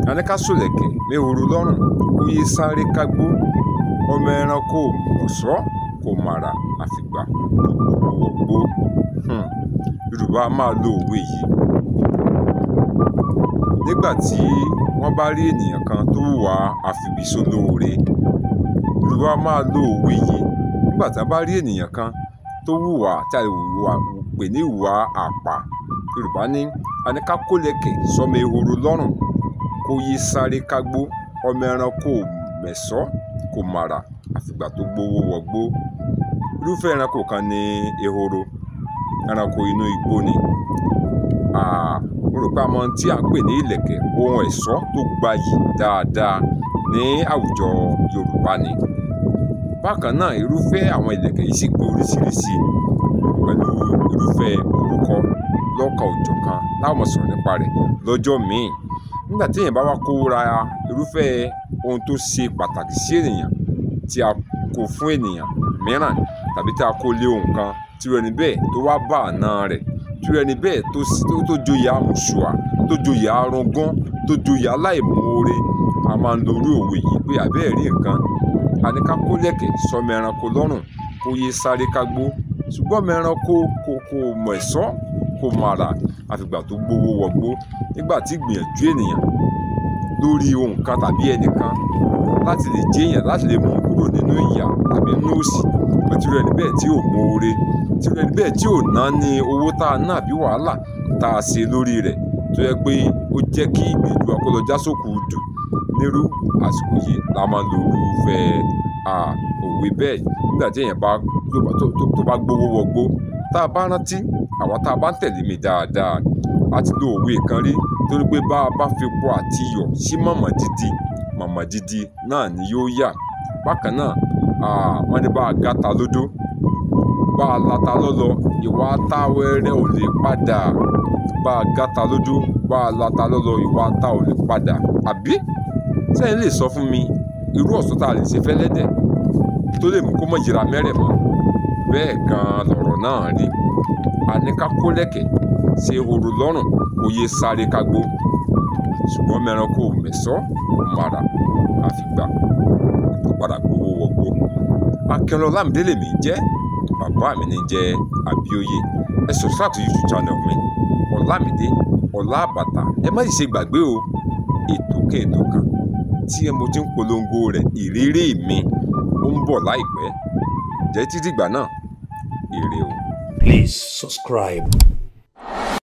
A ní ká sòlẹ̀kẹ̀ méhoro lọ́rùn kó yé sáré kágbó. Ọmọ ẹranko mọ̀sọ́ kò màrà àfìgbà tó gbowó wọgbó. Yorùbá máa lo òwe yìí nígbà tí wọ́n bá rí ènìyàn kan tó hùwà àfibisólóore. Yorùbá máa lo òwe yìí nígbà tí wọ́n bá rí ènìyàn kan tó hùwà tí a lè pè ní ìwà àpà. Yorùbá ní a ní ká kólẹ̀kẹ̀ sọmọ ehoro lọ́rùn kó yé sáré kágbó. Ọmọ ẹranko mẹ̀sọ́ kò màrà àfìgbà tó gbowó wọgbó. Irúfẹ́ ẹranko kan ní ehoro, ẹranko inú igbó ni. Mo rò pé a mọ ohun tí à ń pè ní ìlẹ̀kẹ̀, ohun ẹ̀ṣọ́ tó gbayì dáadáa ní àwùjọ Yorùbá ni. Bákan náà, irúfẹ́ àwọn ìlẹ̀kẹ̀ yìí sì pé oríṣiríṣi pẹ̀lú irúfẹ́ orúkọ lọ́kan òjọ̀kan táwọn máa sọ̀rọ̀ nípa rẹ̀ lọ́jọ́ míì. Nígbà tí èèyàn bá wá kó ra irúfẹ́ ohun tó ṣe pàtàkì sí ènìyàn tí a kó fún ènìyàn mìíràn tàbí tí a kó lé ohun kan, tí irú ẹni bẹ́ẹ̀ tó wá bá àna rẹ̀, tí irú ẹni bẹ́ẹ̀ tó joyè amùsùà, tó joyè arungún, tó joyè aláìmoore, a máa ń lo irú òwe yìí pé àbẹ́ẹ̀ rí nǹkan. A ní ká kólẹ̀kẹ̀ sọmọ ẹranko lọ́rùn kó yé sáré kágbó. Ṣùgbọ́n ọmọ ẹranko kò mọ̀ ẹ̀ṣọ́ kò màrà àfìgbà tó gbowó wọgbó. Nígbà tí ìgbìyànjú ènìyàn lórí ohun kan tàbí ẹnìkan láti lè jẹ́ èèyàn, láti lè mú kúrò nínú ìyà tàbí nínú òṣì, tí irú ẹni bẹ́ẹ̀ tí ò moore, tí irú ẹni bẹ́ẹ̀ tí ò ná ní owó tá a ná àbí wàhálà tá a ṣe lórí rẹ̀, tó jẹ́ pé ó jẹ́ kí ìgbìyànjú wa kó lọ já sókun dù. Nírú àsìkò yìí la máa ń lo irúfẹ́ òwe bẹ́ẹ̀ nígbà tí èèyàn bá tó bá gbowó wọgbó. Tá a bá rántí, àwa tá a bá ń tẹ̀lé mi dáadáa, a ti lo òwe kan rí torí pé bá a bá fi epo àti iyọ̀ sí mọ̀mọ́ dídí, mọ̀mọ́ dídí náà ni yóò yà. Bákan náà, wọ́n ní bá a gáta lódó, bá a lata lọ́lọ́, ìwà ata wẹ́rẹ́ ò lè padà. Bá a gáta lódó, bá a lata lọ́lọ́, ìwà ata ò lè padà. Àbí sẹ́yìn lè sọ fún mi irú ọ̀ṣọ́ tá a lè ṣe fẹ́lẹ́dẹ̀ tó lè mú kó mọ̀ yíra mẹ́rẹ̀ mọ́? Bẹ́ẹ̀ gan-an lọ̀rọ̀ náà rí. A ní ká kólẹ̀kẹ̀ ṣe ehoro lọ́rùn kó yé sáré kágbó. Ṣùgbọ́n ọmọ ẹranko mẹ̀sọ́ kò màrà àfìgbà tó padà gbowó wọgbó. Akínọlá Ọlámídé lèmi jẹ́, bàbá mi ní jẹ́ Abíóyè. Ẹ subscribe to YouTube channel mi, Ọlámídé Ọlábàtà. Ẹ má sì ṣe gbàgbé o, ètò kan ètò kan tí mo ti ń polongo rẹ̀, ìrírí mi, ó ń bọ̀ láìpẹ́. Jẹ́ títí ìgbà náà, ire o. Please subscribe.